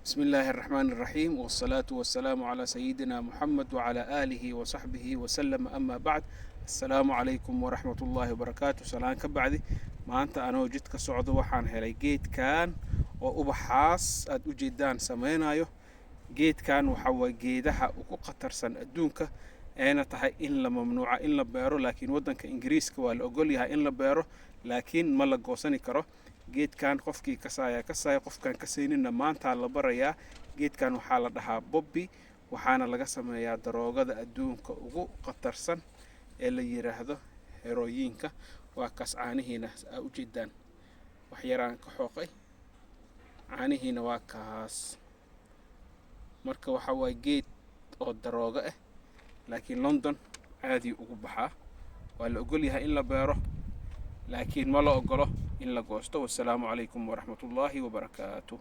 بسم الله الرحمن الرحيم، والصلاة والسلام على سيدنا محمد وعلى آله وصحبه وسلم، أما بعد، السلام عليكم ورحمة الله وبركاته. Salaan ka bacdi, maanta anoo jidka socdo waxaan helay geedkan oo ubaxaas aad u jeedaan sameynayo. Geedkan waxa waa geedaha ugu khatarsan adduunka, eena tahay in la mamnuuca in la beero, laakiin waddanka Ingiriiska waa la ogol yahay in la beero, laakiin ma la goosani karo. Geedkan qofkii kasaaya kasaya, qofkaan kasayninna maantaa la barayaa. Geedkan waxaa la dhahaa poppy, waxaana laga sameeyaa daroogada adduunka ugu khatarsan ee la yiraahdo heroin-ka. Waa kaas, caanihiina aa u jeedaan, wax yaraan ka xooqay, caanihiina waa kaas. Marka waxa waaye geed oo daroogo ah, laakiin London caadi ugu baxaa. Waa la ogol yahay in la beero, laakiin ma la ogolo in la goosto. Wasalaamu calaykum waraxmatullaahi wabarakaatu.